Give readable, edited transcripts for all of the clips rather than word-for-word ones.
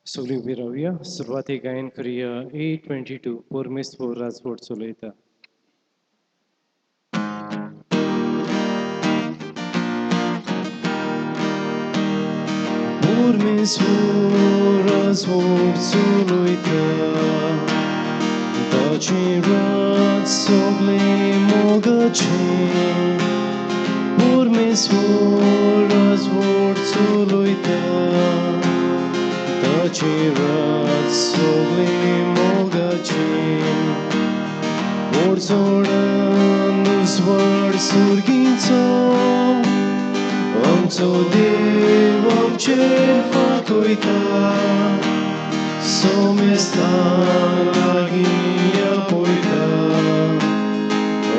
सगळीं उबी रावया. सुरवातेक गायन करुया 822 परमेश्वर राजवट चलयता. परमेश्वर राजवट चलयता, ताचें राज सगळें मोगाचें. परमेश्वर राजवट चलयता, ताचें राज सगळें मोगाचें. ओडचोडान उजवाड सुर्गीचो, आमचो देव आमचेर फांकयता. सोमेस्तान लागीं आपयता,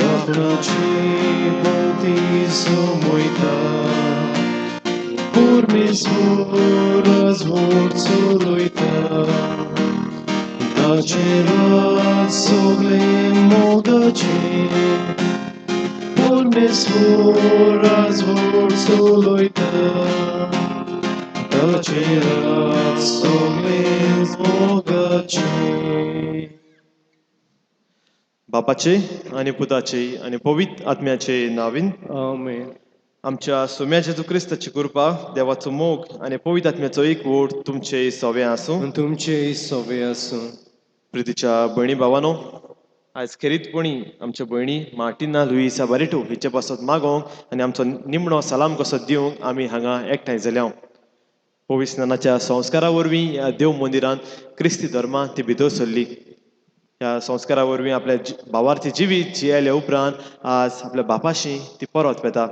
आपणाची भोंवती जमयता. परमेश्वर राजवट चलयता, ताचें राज सगळें मोगाचें. परमेश्वर राजवट चलयता, ताचें राज सगळें मोगाचें. बापाचे आनी पुताचे आनी पवित्र आत्म्याचे नावीन. आमेन. आमच्या सोम्या जेजू क्रिस्ताची कृपा, देवाचो मोग आनी पवित्र आत्म्याचो एकवट तुमचे सवे आसूं. आनी तुमचेय सोवे आसूं. प्रितीच्या भयणी भावानो, आयज खेरीतपणी आमच्या भयणी मार्टिना लुईसा बारेटो हिचे पासत मागोवंक आनी आमचो निमणो सलाम कसो दिवंक आमी हांगा एकठांय जाल्या. पवित्र स्नानाच्या संस्कारा वरवीं ह्या देव मंदिरांत क्रिस्ती धर्मांत ती भितर सरली. ह्या संस्कारा वरवीं आपल्या भावार्थी जिवीत जियेल्या उपरांत आज आपल्या बापाशी ती परत वेता.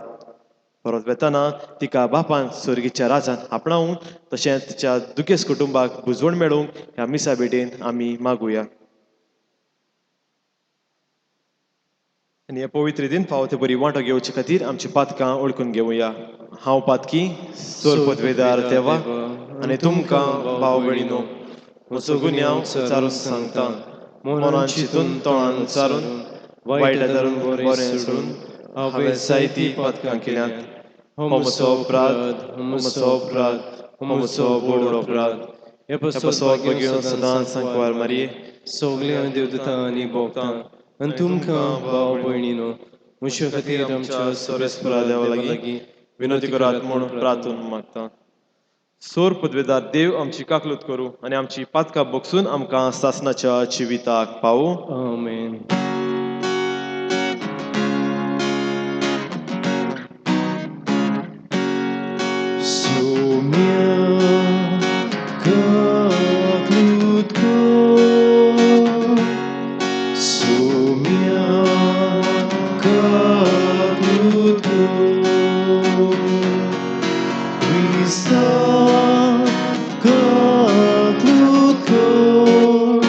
परत वेताना तिका बापान स्वर्गीच्या राजान आपणावंक तशेंच तिच्या दुखेस्त कुटुंबाक बुजवण मेळोवंक ह्या मिसा भेटेन आमी मागुया. आनी हे पवित्र दिन फावो ते बरी वांटो घेवचे खातीर आमची पातकां ओळखून घेवया. हांव पातकी सोर पदवेदार देवा आनी तुमकां भाव भयणीनो म्हजो गुन्यांव उचारून सांगता. मनान चिंतून तोंडान उचारून वायट धरून बरें सोडून हांवें जायतीं पातकां केल्यांत. हो म्हजो अपराध, हो म्हजो अपराध, हो म्हजो व्हड अपराध. हे हे पासत भगीवन सदांच सांकवार मारये, सगल्या देवदूतां आनी भोक्तां आनी तुमकां भाव भयणीनो म्हजे खातीर आमच्या सोरेस्परा देवा लागीं विनोदी करात म्हूण प्रार्थून मागता. सोर पदवेदार देव आमची काकलूत करूं आनी आमची पातकां बगसून आमकां सासनाच्या जिविताक पावूं. आमेन. सोम्या काकलूत कर, सोम्या काकलूत कर, क्रिस्ता काकलूत कर,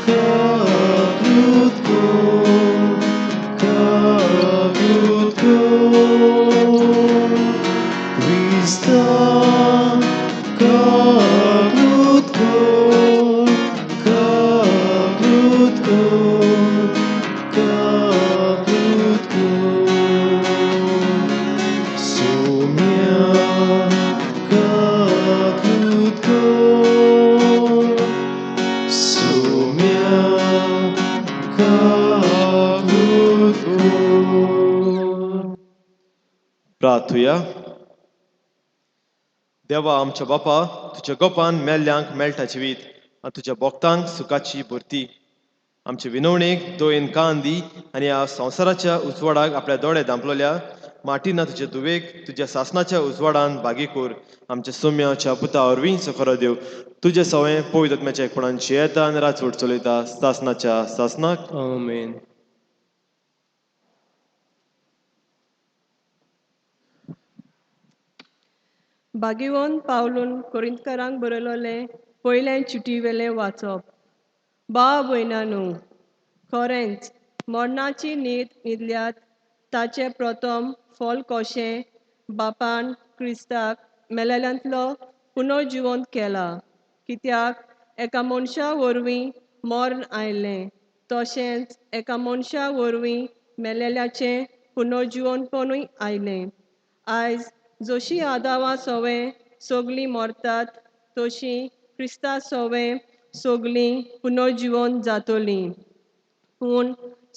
काकलूत कर, काकलूत कर, क्रिस्ता काकलूत कर, काकलूत कर, काकलूत कर, सोम्या काकलूत कर, सोम्या काकलूत कर. प्रार्थुया. देवा आमच्या बापा, तुज्या गोपान मेल्ल्यांक मेळटा जिवीत आनी तुज्या भक्तांक सुखाची भरती. आमचे विनवणेक दोयेन कान दी आनी ह्या संवसाराच्या उजवाडाक आपल्या दोळे धांपलोल्या माटिना तुजे धुवेक तुज्या सासनाच्या उजवाडान भागी कर. आमच्या सोम्याच्या पुता वरवीं खरो देव तुजें सवें पवित्र आत्म्याच्या एकपणान जियेता आनी राजवट चलयता सासनाच्या सासनाक. आमेन. भागीवन पावलून कोरिंतकारांक बरयलोलें पयलें चिटी वेलें वाचप. भाव भयणांनो, खरेंच मरणाची न्हीद न्हिदल्यात ताचें प्रथम फल कशें बापान क्रिस्ताक मेलेल्यांतलो पुनर्जिवंत केला. कित्याक एका मनशा वरवीं मर्ण आयलें, तशेंच एका मनशा वरवीं मेलेल्याचें पुनर्जिवंतपणूय आयलें. आयज जशी आदावा सवें सगळीं मरतात तशी क्रिस्ता सोवें सगलीं पुनर्जिवन जातलीं. पूण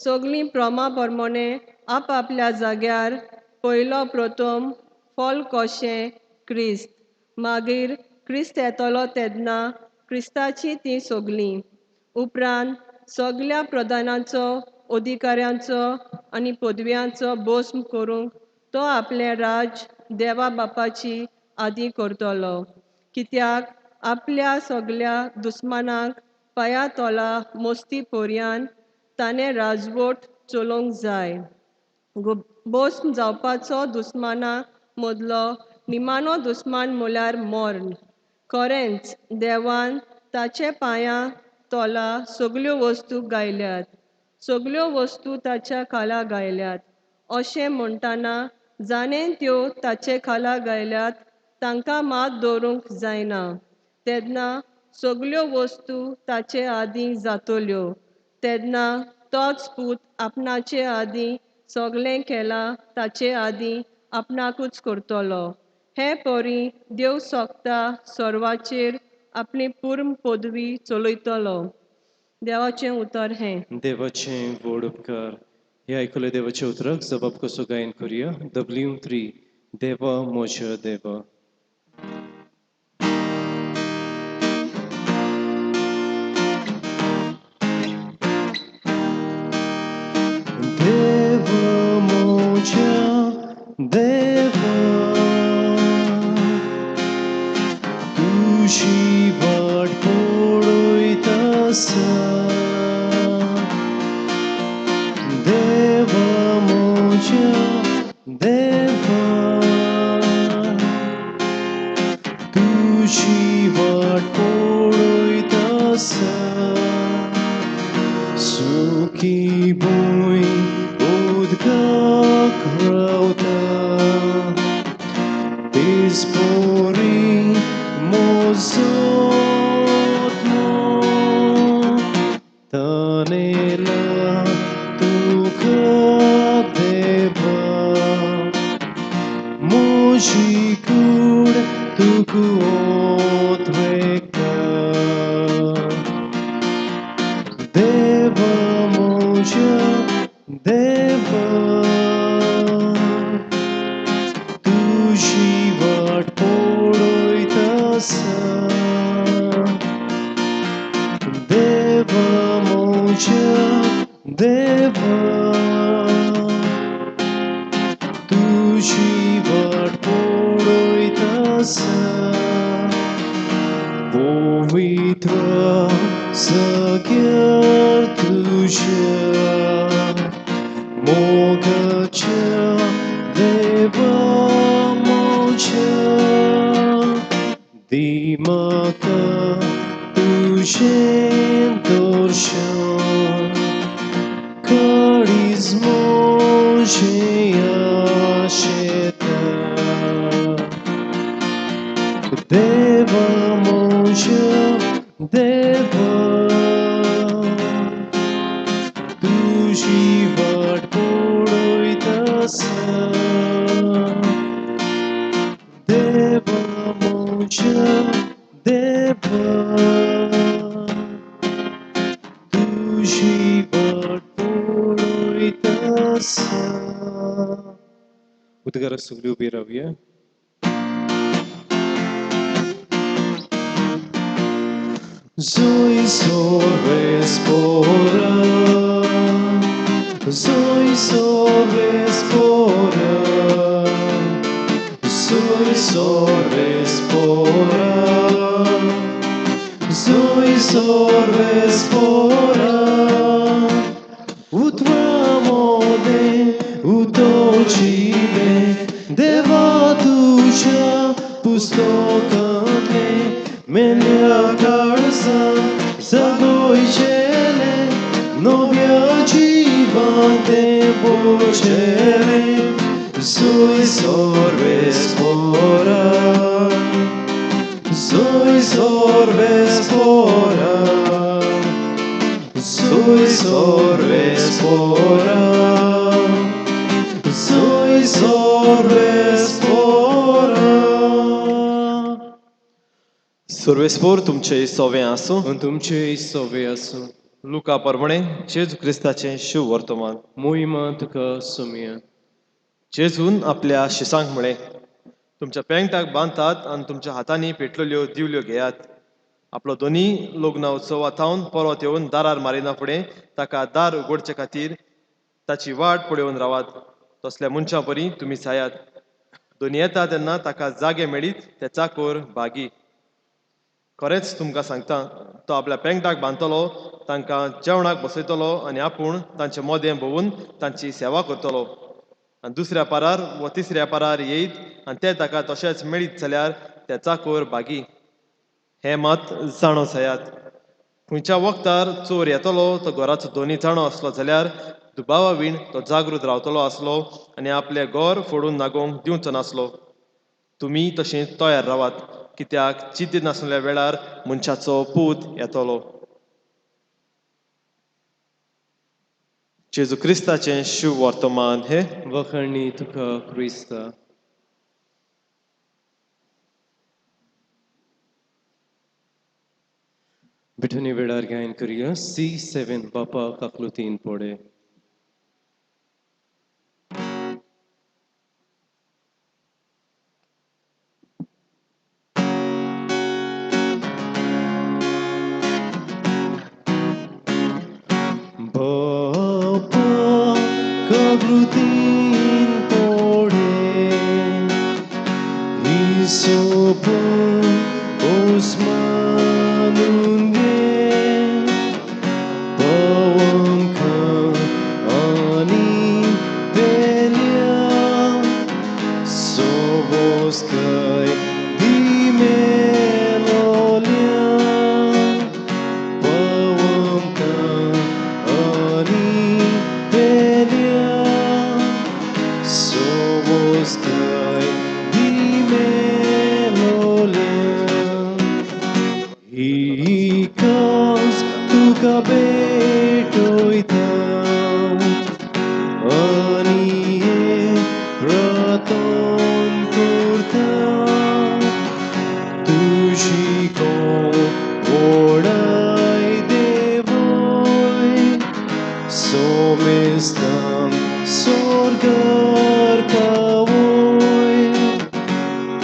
सगलीं प्रमा प्रमाणें आपआपल्या जाग्यार पयलो प्रथम फल कशें क्रिस्त, मागीर क्रिस्त येतलो तेन्ना क्रिस्ताची तीं सगलीं. उपरांत सगल्या प्रधानांचो, अधिकाऱ्यांचो आनी पदव्यांचो भस्म करूंक तो आपलें राज्य देवा बापाची आदी करतलो. कित्याक आपल्या सगल्या दुस्मानाक पांया तोला मोस्ती पर्यान ताणें राजवट चलोवंक जाय. भस्म जावपाचो दुस्माना मदलो निमाणो दुस्मान म्हळ्यार मर्ण. खरेंच देवान ताचे पांया तोला सगल्यो वस्तू गायल्यात, सगल्यो वस्तू ताच्या खाला गायल्यात अशें म्हणटना जाणें त्यो ताचे खाला गायल्यात तांकां मात दवरूंक जायना. तेन्ना सगल्यो वस्तू ताचे आदीं जातल्यो. तेन्ना तोच पूत आपणाचे आदीं सगलें केलां ताचे आदीं आपणाकूच करतलो. हे परी देव सोगता सर्वाचेर आपली पूर्ण पदवी चलयतलो. देवाचें उतर हें. देवाचें व्हड उपकार. हे आयकुले देवाचे उतराक जबाब कसो गायन करुया. W3 देवा म्हज्या देवा. देवा म्हज्या देवा, तुजी वाट पळयता आसा. देवा म्हज्या देवा, तुजी वाट पळयता आसा. सुखी भूंय उदकाक रावता, तेच परी म्हजो आत्मो तानेला तुका देवा, म्हजी कूड तुका ओतवेता. देवा म्हज्या देवा, तुजी वाट पळयता आसा. देवा म्हज्या देवा, तुजी वाट पळयता आसा. पवित्र जाग्यार तुज्या मोगाच्या देवा म्हज्या, दी म्हाका तुजें दर्शन, काळीज म्हजें आशेता. देवा म्हज्या देवा, तुजी वाट पळयता आसा. देवा म्हज्या देवा, तुजी वाट पळयता आसा. उद्गाराक सगळी उबी रावया. Zoe sorves pora, Zoe sorves pora, Zoe sorves pora, Zoe sorves pora. U tva mode, u točibe, deva tuđa पुस्तकांतले मेल्या काळजां जागोयचेले, नव्या जिवान तें पोचेले. Zoe sorves pora, Zoe sorves pora, Zoe sorves pora, Zoe sorves pora. सर्वेस्पोर तुमचे सोवे आसूं. आनी तुमचेय सोवे आसूं. लुका परमणे जेजू क्रिस्ताचें शिव वर्तमान. मोहिमा तुका सोमया. जेजून आपल्या शिसांक म्हळें, तुमच्या पेंगटाक बांदतात आनी तुमच्या हातांनी पेटलेल्यो दिवल्यो घेयात. आपलो दोनी लग्न उत्सवा थावन परत येवन दारार मारिना फुडें ताका दार उगडचे खातीर ताची वाट पळोवन रावात. तसल्या मनशां परी तुमी जायात. दोनी येता तेन्ना ताका जागे मेळीत ते चाकोर भागी. खरेंच तुमकां सांगता, तो आपल्या पेंगटाक बांदतलो, तांकां जेवणाक बसयतलो आनी आपूण तांचे मोदें भोंवून तांची सेवा करतलो. आनी दुसऱ्या पारार वा तिसऱ्या पारार येयत आनी ते ताका तशेंच मेळीत जाल्यार ते चाकोर भागी. हें मात जाणो जायात, खंयच्या वखदार चोर येतलो तो घराचो दोनी जाणो आसलो जाल्यार दुबावा वीण तो जागृत रावतलो आसलो आनी आपलें घर फोडून नागोवंक दिवचो नासलो. तुमी तशें तयार रावात, कित्याक चिंती नासलेल्या वेळार मनशाचो पूत येतलो. जेजू क्रिस्ताचें शिव वर्तमान हे. वखणी तुका क्रिस्ता. बिठणी वेळार गायन करूया C7 बापा काकलुतीन पडे. बापा काकलुतीन पडे हिसोप ओस्मानून घे पवंक आनी पेल्या सोबोस्काय दिमेलोल्या पवंक आनी पेल्या सोबोस्काय दिमेलोल्या. ही कास तुका भेटोयता आनी हें प्रार्थन करता, तुजी कोण ओडाय देवय सोमेस्तान सोर्गार पावय.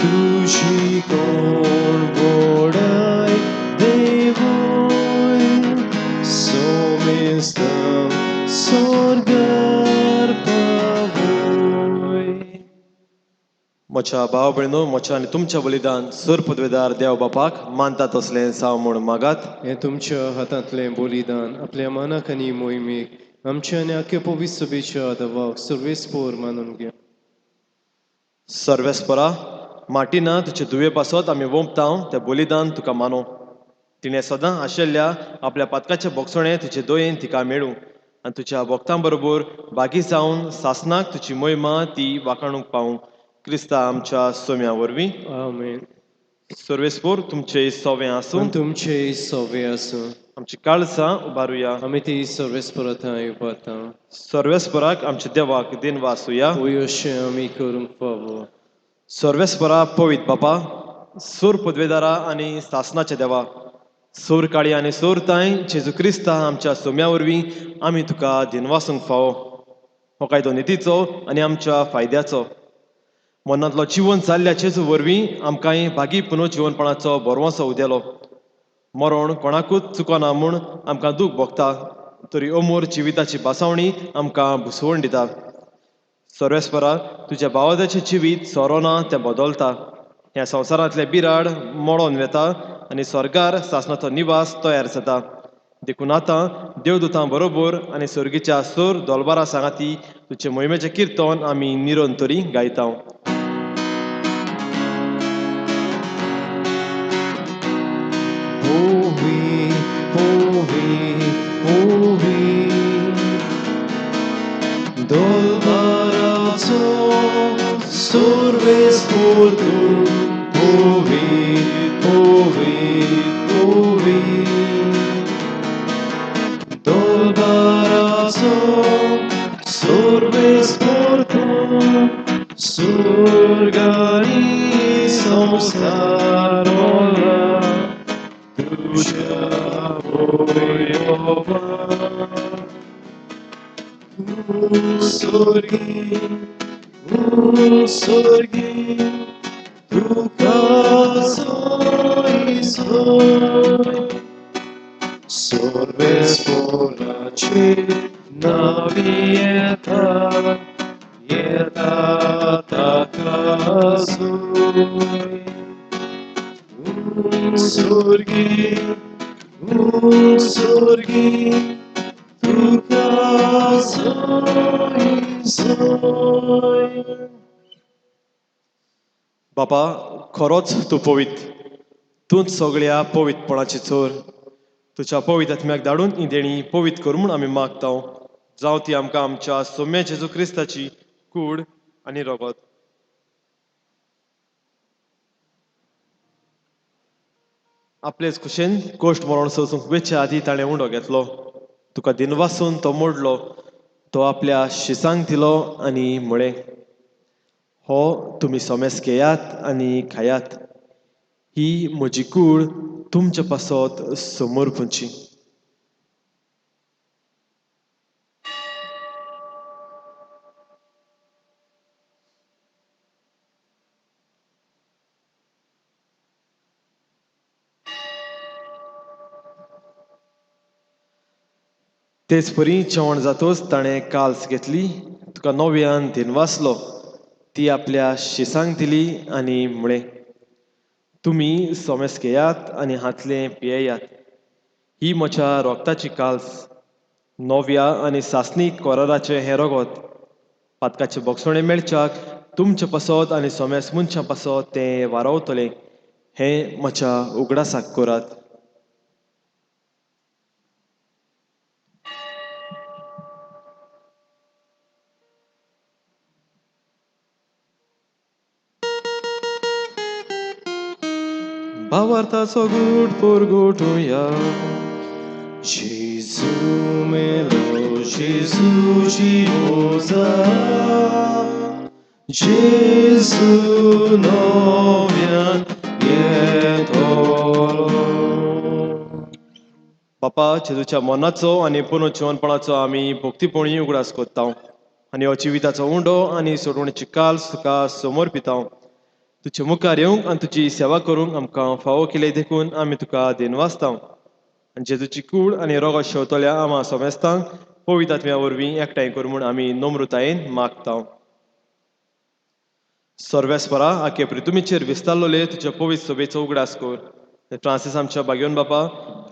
तुजी कोण वोडाय देवय सोमेस्तान सोर्गार पावय. म्हज्या भाव भयणो, म्हज्या आनी तुमच्या बलिदान सर पदवेदार देव बापाक मानता तसलें जावं म्हूण मागात. हें तुमच्या हातांतलें बलिदान आपल्या मनाक आनी मोहिमेक आमच्या आनी आख्या पवित्र सभेच्या दवाक सर्वेस्पोर मानून घे. सर्वेस्परा माटिना तुजे दुवे पासत आमी वोंपता तें बलिदान तुका मानो. तिणें सदां आशिल्ल्या आपल्या पातकाचें भोगसणें तुजे दोयेन तिका मेळूं आनी तुज्या भक्तां बरोबर बागी जावन सासनाक तुजी मोहिमा ती वाखाणूंक पावूं. क्रिस्ता आमच्या सोम्या वरवीं. आमेन. सर्वेस्पोर तुमचे सोवे आसूं. आनी तुमचेय सोवे आसूं. आमची काळसां उबारुया. आमी ती सर्वेस्परांत येवपाता. सर्वेस्पराक आमच्या देवाक दिनवासुया. वय अशें आमी करूंक फावो. सर्वेस्परा पवित बापा, सूर पदवेदारा आनी सासनाच्या देवा, सूर काळी आनी सूर तांय जेजू क्रिस्ता आमच्या सोम्या वरवीं आमी तुका दिनवासूंक फावो. हो कायदो नितीचो आनी आमच्या फायद्याचो. मनांतलो जिवन जाल्ल्या जेजू वरवीं आमकांय भागी पुनर्जिवनपणाचो भरवंसो उदेलो. मरण कोणाकूच चुकना म्हूण आमकां दूख भोगता, तरी अमूर जिविताची भासावणी आमकां भुसवण दिता. सर्वेस्परा तुज्या भावादाचें जिवीत सोरोना तें बदलता. ह्या संवसारांतलें बिराड मोडोन वेता आनी स्वर्गार सासणाचो निवास तयार जाता. देखून आतां देवदूतां बरोबर आनी सर्गीच्या सूर दोलबारा सांगाती तुजे मोहिमेचें किर्तन आमी निरंतरी गायता. होवी होवी होवी दोलबाराचो सर्वेस्पोर तूं. होवी होवी होवी दोलबाराचो सर्वेस्पोर तूं. सुर्गारी संवसार. तुज्या वयवान. तूं स्वर्गी, तूं स्वर्गी, तुका सोय सोय. सर्वेस्पराचे नांवी येता, येता ताका सोय. तूं स्वर्गी, तूं स्वर्गी, तुका सोय सोय. बापा, खरोच तूं पवित्र, तूंच सगळ्या पवित्रपणाची चोर. तुज्या पवित्र आत्म्याक धाडून ही देणी पवित्र कर म्हूण आमी मागता, जावं ती आमकां आमच्या सोम्या जेजू क्रिस्ताची कूड आनी रगत. आपलेच खुशेन कोश्ट मरण सोसूंक वेच्या आदीं ताणें उंडो घेतलो, तुका दिनवासून तो मोडलो, तो आपल्या शिसांक दिलो आनी म्हळें, हो तुमी सोमेस घेयात आनी खायात, ही म्हजी कूड तुमचे पासत समोर पुंची. तेच परी जेवण जातोच ताणें काल्स घेतली, तुका नव्यान दिनवासलो, ती आपल्या शिसांक दिली आनी म्हळें, तुमी सोमेस घेयात आनी हांतलें पियेयात, ही म्हज्या रोगताची काल्स, नव्या आनी सासणीक कोराराचें हें रगत, पातकाचें बोगसणें मेळच्याक तुमचे पासत आनी सोमेस मनशां पासत तें वारवतलें, हें म्हज्या उगडासाक करात. भावार्थाचो गूट पोरगोटुया. जेजू मेलो, जेजू जिवो जाला, जेजू नव्यान येतलो. बापा, जेजूच्या मरणाचो आनी पुनर्जिवनपणाचो आमी भक्तीपणी उगडास करता आनी हो जिविताचो उंडो आनी सोडवणेची काल्स तुका समोर पिता. तुजे मुखार येवंक आनी तुजी सेवा करूंक आमकां फावो केले देखून आमी तुका दिनवासता. आनी जेजूची कूड आनी रोगत शेवतल्या आमा सोमेस्तांक पवित्र आत्म्या वरवीं एकठांय कर म्हूण आमी नम्रतायेन मागता. सर्वेस्परा, आखे पृथ्वीचेर विस्तारलोले तुज्या पवित्र सभेचो उगडास कर. फ्रांसीस आमच्या बागेवन बापा,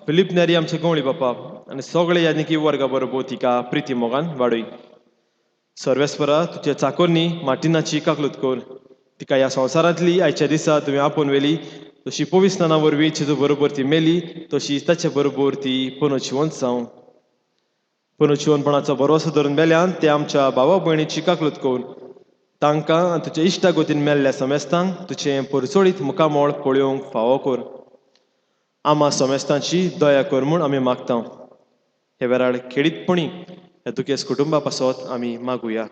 फिलीप नेरी आमच्या गवळी बापा आनी सगळे यादनिकी वर्गा बरोबर तिका प्रिती मोगान वाडय. सर्वेस्परा, तुज्या चाकोरनी मार्टिनाची काकलूत कर, तिका ह्या संवसारांतली आयच्या दिसा तुवें आपोवन व्हेली, तशी पवित्र स्नाना वरवीं जेजू बरोबर ती मेली, तशी ताचे बरोबर ती पुनर्जिवंत जावं. पुनर्जिवनपणाचो भरवसो धरून मेल्यान ते आमच्या भावा भयणीची काकलूत कर, तांकां आनी तुज्या इश्टा गोतीन मेल्ल्या समेस्तांक तुजें परचोळीत मुखामळ पळोवंक फावो कर. आमा समेस्तांची दया कर म्हूण आमी मागता. हे वेळार खेरीतपणी ह्या दुखेस्त कुटुंबा पासत आमी मागुया.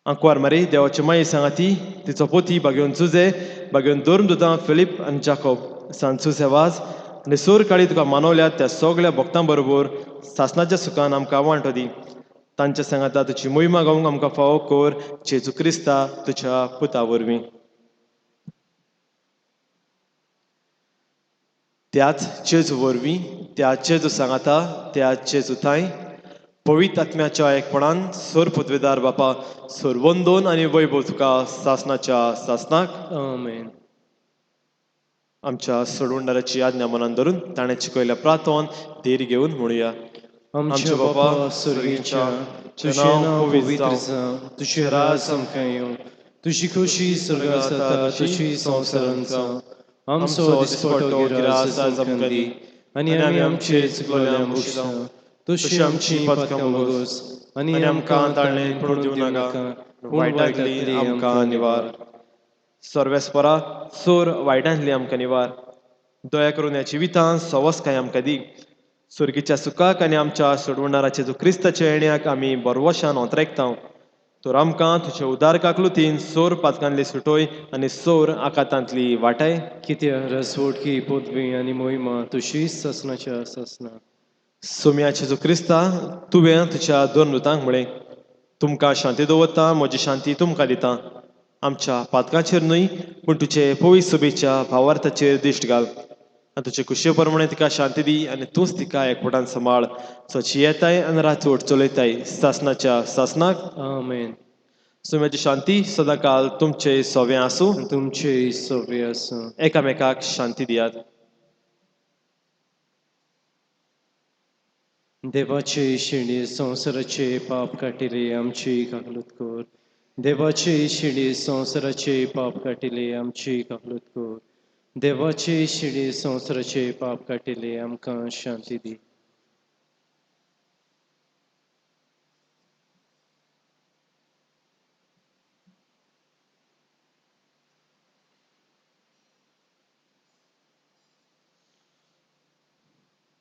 आंकवार मारी देवाचे माई सांगाती, तिचो पोती बागेवन जुजे, बागेवन धर्मदुतां फिलीप आनी जाकोब, सांत सुसे वाज आनी सोर काळी तुका मानवल्यात त्या सगळ्या भक्तां बरोबर सासणाच्या सुखान आमकां वांटो दी. तांच्या सांगाता तुजी मोहिमा गावंक आमकां फावो कर, जेजू क्रिस्ता तुज्या पुता वरवीं. त्याच जेजू वरवीं, त्या जेजू सांगाता, त्या जेजू थांय पवित्र आत्म्याच्या एकपणान सोर पदवेदार बापा, सोर वंदोन आनी वैभव तुका सासणाच्या सासणाक. आमेन. आमच्या सोडवणदाराची आज्ञा मनान धरून ताणें शिकयल्या प्रार्थन धीर घेवन म्हणुया. आमच्या बापा स्वर्गीच्या, तुजें नांव पवित्र जावं, तुजें राज आमकां येवं, तुजी खोशी स्वर्गांत जाता तशी संवसारांत जावं. आमचो दिसपटो गिरास आज आमकां दी आनी आमी आमचे चुकलोल्यांक बक्षता तशी आमची पातकां भोगोस आनी आमकां ताळणेन पडूंक दिवं नाका, पूण वायटांतली आमकां निवार. सर्वेस्परा, सोर वायटांतली आमकां निवार. दया करून ह्या जिवितांत सवसकाय आमकां दी. सुर्गीच्या सुखाक आनी आमच्या सोडवणाराचे जो क्रिस्ताच्या येण्याक आमी बरवशान ओंतरेकता. तर आमकां तुजे उदार काकलुतीन सोर पातकांतली सुटोय आनी सोर आकातांतली वाटाय. कित्या रसवटकी पदवी आनी मोहिमा तुशी ससनाच्या ससना. सोम्या जेजू क्रिस्ता, तुवें तुज्या दोन दुतांक म्हळें, तुमकां शांती दवरता, म्हजी शांती तुमकां दिता. आमच्या पातकांचेर न्हय पूण तुजे पवित्र सभेच्या भावार्थाचेर दिश्ट घाल आनी तुजे कुशे प्रमाणे तिका शांती दी आनी तूंच तिका एकवटान सांबाळ, सची येताय आनी रातवट चलयताय सासनाच्या सासनाक. आमेन. सोम्याची शांती सदांकाल तुमचे सोवें आसूं. आनी तुमचे सोबे आसूं. एकामेकाक शांती दियात. देवाचे शिणी संवसाराचे पाप काटिले आमची काकलूत कर. देवाचे शिणी संवसाराचे पाप काटिले आमची काकलूत कर. देवाचे शिणी संवसाराचे पाप काटिले आमकां शांती दी.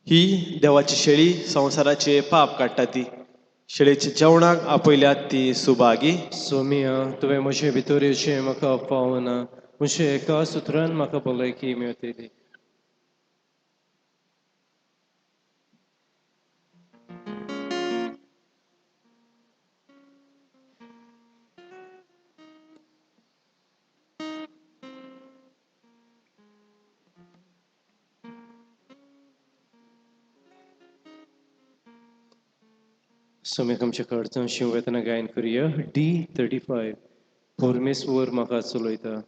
ही देवाची शेळी संवसाराचे पाप काडटा ती. शेळीच्या जेवणाक आपयल्यात ती सुभागी. सोमिया, तुवें म्हजे भितर येवचें म्हाका पावना, म्हजे एका सुत्रान म्हाका भलायकी मेळटली. सोम्याक आमच्या कडच्यान शिव येतना गायन करुया D 35 परमेश्वर म्हाका चलयता.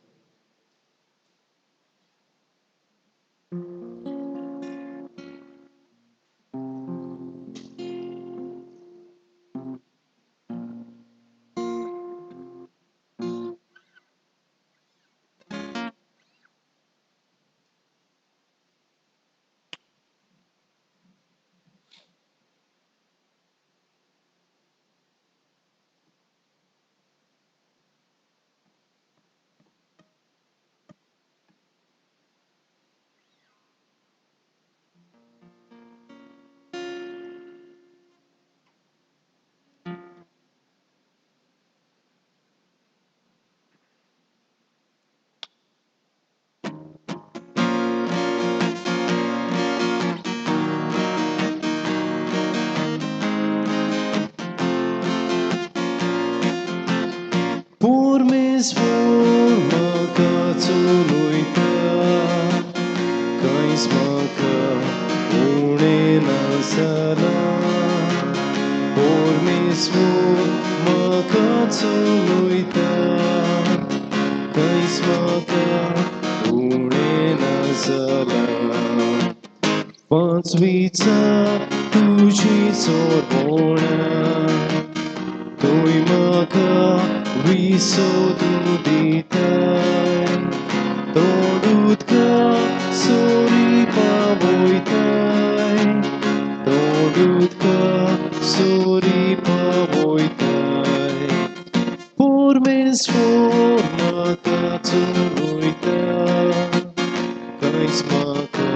परमेश्वर म्हाका चलयता, कांयच म्हाका उणें ना जालां. परमेश्वर म्हाका चलयता, कांयच म्हाका उणें ना जालां. पांचवीचा तुजी चोरपणां, तुय म्हाका विसोदू दिताय. तोंड उदका सोरी पावयताय, तोंड उदका सोरी पावयताय. परमेश्वर म्हाका चलयता, कांयच म्हाका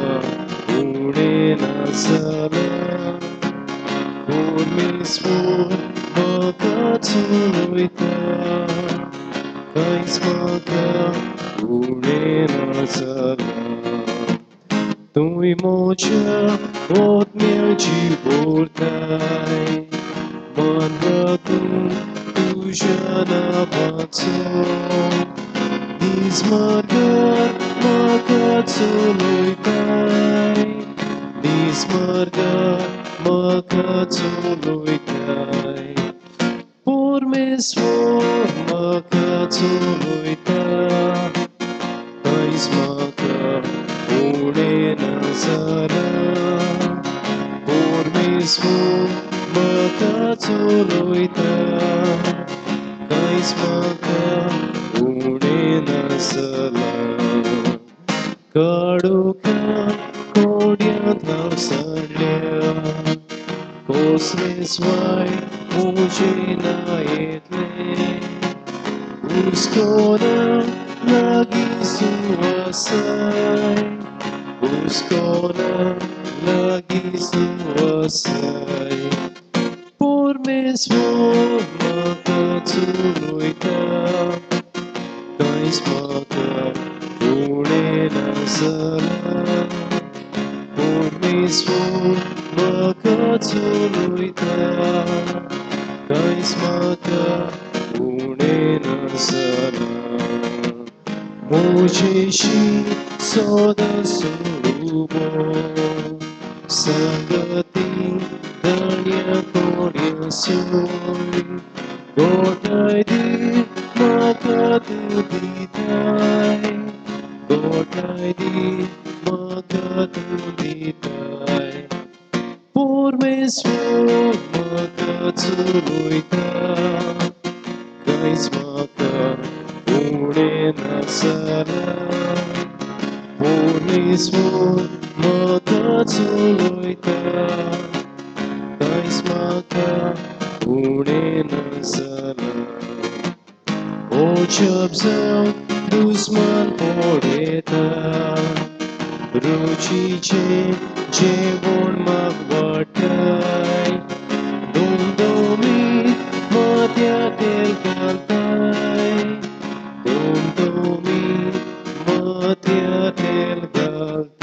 उणें ना जालां. परमेश्वर म्हाका चलयता, कांयच म्हाका उणें ना जालां. तुय म्हज्या ओतम्याची भरताय, मन तूं तुज्या नांवाचो. नीज मार्गार म्हाका चलयताय, नीज मार्गार म्हाका चलयताय. परमेश्वर म्हाका चलयता, कांयच म्हाका उणें ना जालां. परमेश्वर म्हाका चलयता, कांयच म्हाका उणें ना जालां. काळोखा कोड्यांत हांव सांडल्या, कसलें स्वाय म्हजें ना येतलें. हुस्कोना लागीं सुवासाय, हुस्कोना लागीं सुवासाय. परमेश्वर म्हाका चलयता, कांयच म्हाका उणें नासलां. परमेश्वर म्हाका चलयता, कांयच म्हाका उणें नासलां. म्हजेशी सदां उबो, सांगाती धन्य कोण्या सोय, गोठाय दी म्हाका तूं दिताय, गोठाय दी म्हाका तूं दिताय. परमेश्वर म्हाका चलयता, कांयच म्हाका उणें नासलां. परमेश्वर म्हाका चलयता, कांयच म्हाका उणें नासलां. अजाप जावन दुस्मान पळयता, रुचीचें जेवण म्हाक वाडटाय, दुमदुमीत माथ्यार तेल घालताय, दुमदुमीत माथ्यार तेल घालताय.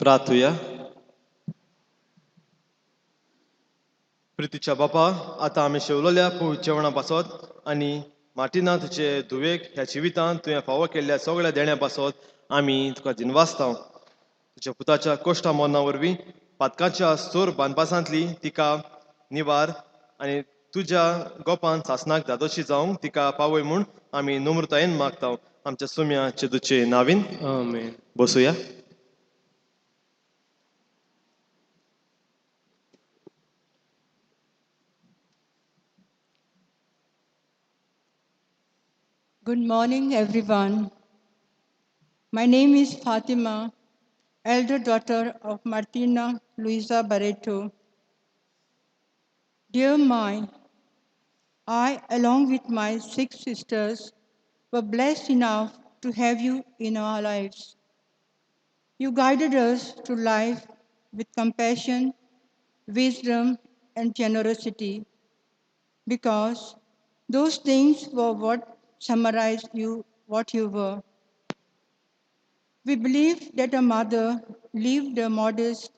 प्रार्थुया. प्रितीच्या बापा, आतां आमी शेवलोल्या पवित्र जेवणा पासत आनी मार्टिना तुजे धुवेक ह्या जिवितांत तुवें फावो केल्ल्या सगळ्या देण्या पासत आमी तुका दिनवासता. तुज्या पुताच्या कोश्टा मरणा वरवीं पातकाच्या सोर बांदपासांतली तिका निवार आनी तुज्या गोपान सासणाक धादोशी जावंक तिका पावय म्हूण आमी नम्रतायेन मागता, आमच्या सुम्या चेदूचे नावीन. आमेन. बसुया. Good morning, everyone. My name is Fatima, elder daughter of Martina Luisa Barreto. Dear Mai, I, along with my 6 sisters, were blessed enough to have you in our lives. You guided us to life with compassion, wisdom, and generosity, because those things were what summarized you, what you were. We believe that a mother lived a modest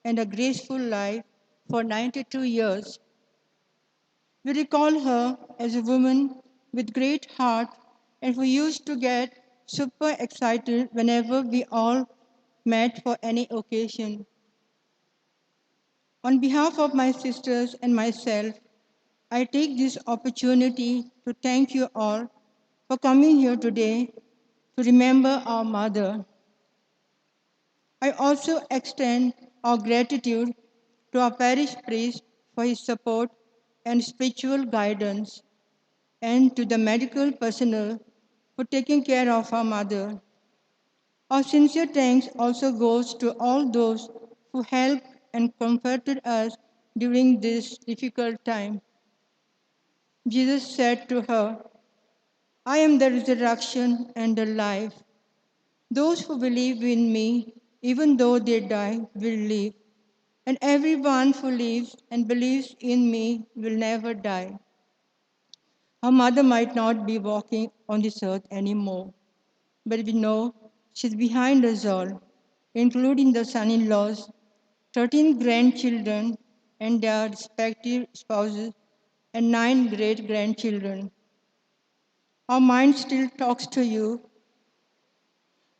and a graceful life for 92 years. We recall her as a woman with great heart and who used to get super excited whenever we all met for any occasion. On behalf of my sisters and myself, I take this opportunity to thank you all for coming here today to remember our mother. I also extend our gratitude to our parish priest for his support and spiritual guidance, and to the medical personnel for taking care of our mother. Our sincere thanks also goes to all those who helped and comforted us during this difficult time. Jesus said to her, I am the resurrection and the life. Those who believe in me, even though they die, will live. And everyone who lives and believes in me will never die. Her mother might not be walking on this earth anymore, but we know she's behind us all, including the son-in-laws, 13 grandchildren and their respective spouses, and 9 great-grandchildren. Our mind still talks to you.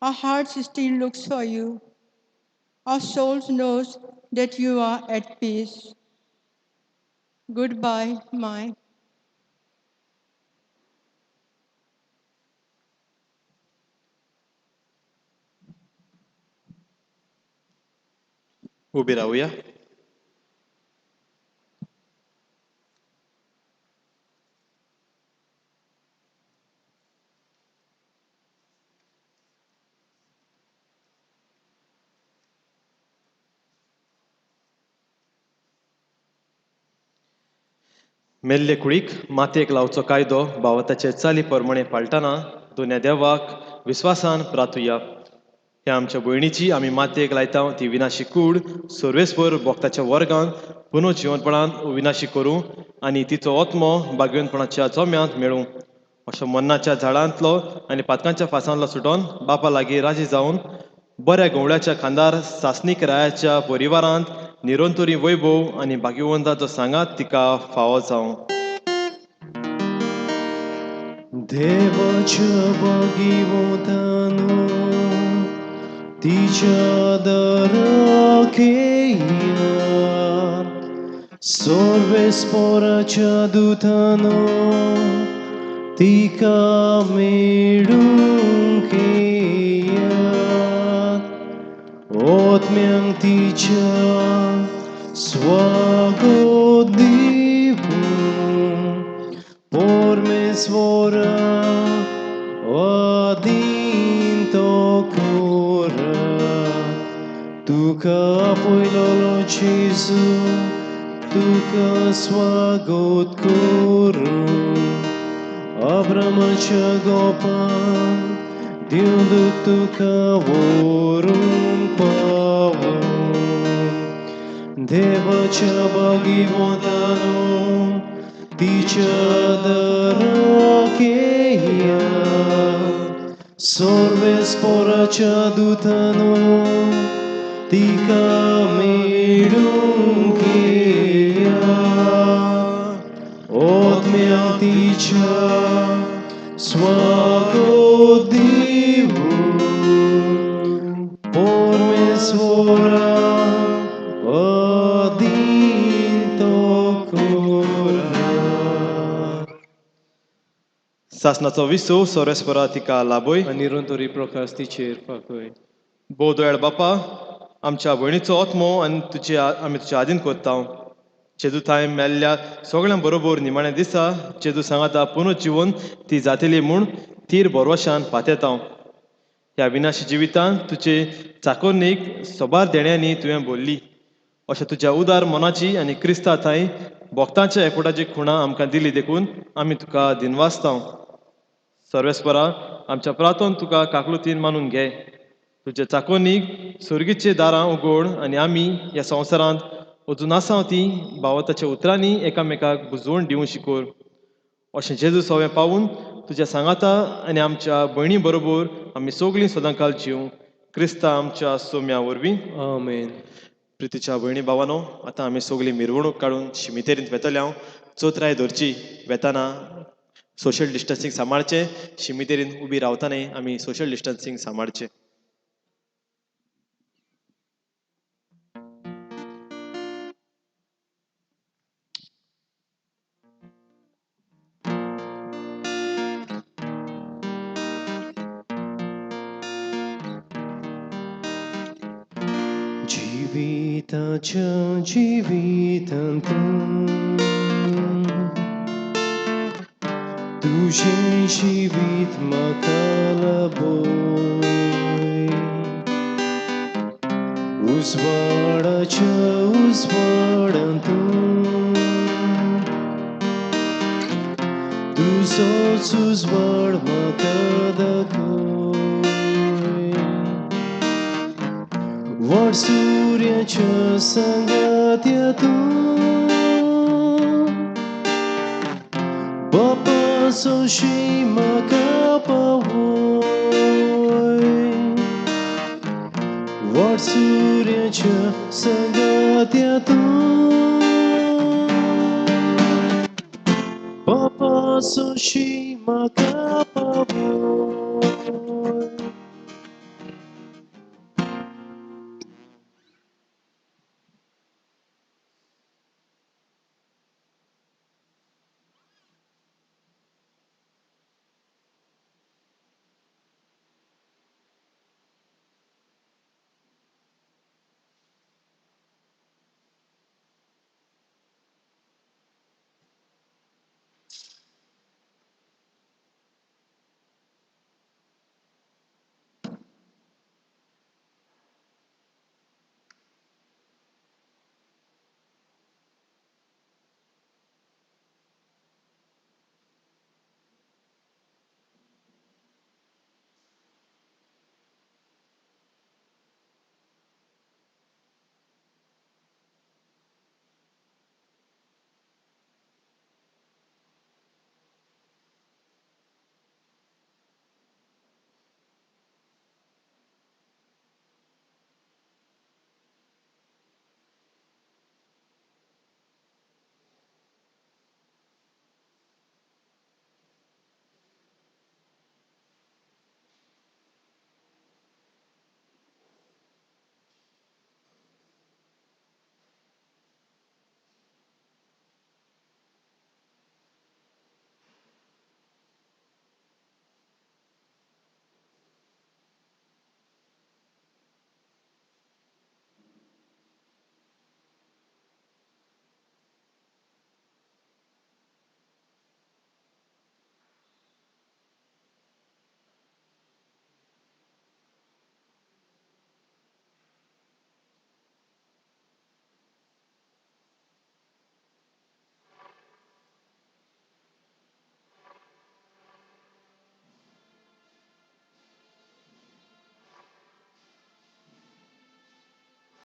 Our hearts still looks for you. Our souls knows that you are at peace. Goodbye, my. उबी रावया. मेल्ले कुडीक मातयेक लावचो कायदो भावताचे चाली प्रमाणे पाळटना दोन्या देवाक विस्वासान प्रातुया. ह्या आमच्या भयणीची आमी मातयेक लायता ती विनाशी कूड सर्वेस्पर भक्ताच्या वर्गान पुनर्जिवनपणान विनाशी करूं आनी तिचो आत्मो भाग्यवंतपणाच्या चोम्यांत मेळूं. अशो मन्नाच्या झाडांतलो आनी पातकांच्या फासांतलो सुटोन बापा लागीं राजी जावन बऱ्या गवळ्याच्या खांदार सासणीक रायाच्या परिवारांत निरंतरी वैभव आनी भाग्यवंताचो सांगात तिका फावो जावं. देवाच्या भाग्यवंतानो तिच्या दाराक येयात, सर्वेस्पराच्या दुतानो तिका मेळूंक येयात, आत्म्यांक तिच्या स्वागत दिवूं, परमेश्वरा अधीन तो करा. तुका पयलोलो जेजू तुका स्वागत करूं, अब्रामाच्या गोपान देवदूत तुका व्हरूंक पावूं. देवाच्या भाग्यवंतानो तिच्या दाराक येयात, सर्वेस्पराच्या दुतानो तिका मेळूंक येयात, आत्म्यांक तिच्या स्वागत दिवूं, परमेश्वरा अधीन तो करा. सासनाचो विसव सर्वेस्परा तिका लाभय आनी निरंतरी प्रकाश तिचेर फांकय. भोव दयाळ बापा, आमच्या भयणीचो आत्मो आनी तुजे आमी तुज्या आदीन करता. जेजू थांय मेल्ल्या सगळ्यां बरोबर निमाण्या दिसा जेजू सांगाता पुनर्जिवन ती जातली म्हूण तीर भरवशान पातेता. ह्या विनाशी जिवितांत तुजे चाकोरनीक सोबार देण्यांनी तुवें भरली. अशें तुज्या उदार मनाची आनी क्रिस्ता थांय भक्तांच्या एकवटाची खुणां आमकां दिली देखून आमी तुका दिनवासता. सर्वेस्परा आमच्या प्रातोन तुका काकलुतीन मानून घे. तुजे चाकोनीक सुर्गीचे दारां उगोड आनी आमी ह्या संवसारांत अजून आसा ती भावताच्या उतरांनी एकामेकाक बुजवण दिवंक शिकोर. अशें जेजू सवें पावून तुज्या सांगाता आनी आमच्या भयणी बरोबर आमी सगळीं सदांकाल जिवूं. क्रिस्ता आमच्या सोम्या वरवीं. आमेन. प्रितीच्या भयणी भावानो, आतां आमी सगळी मिरवणूक काडून शिमितेरींत वेतले. हांव चोत्राय धरची वेताना सोशल डिस्टन्सींग सांबाळचें. शिमितेरीन उबी रावताना आमी सोशल डिस्टन्सींग सांबाळचें. जिविताच्या जिवितांत तुजें जिवीत म्हाका लाभय. उजवाडाच्या उजवाडांत तुजोच उजवाड म्हाका दाखय. वाट सुर्याच्या सांगात्या तूं बापाचो म्हाका पावय. वाट सुर्याच्या सांगात्या तूं बापाचो म्हाका पावय.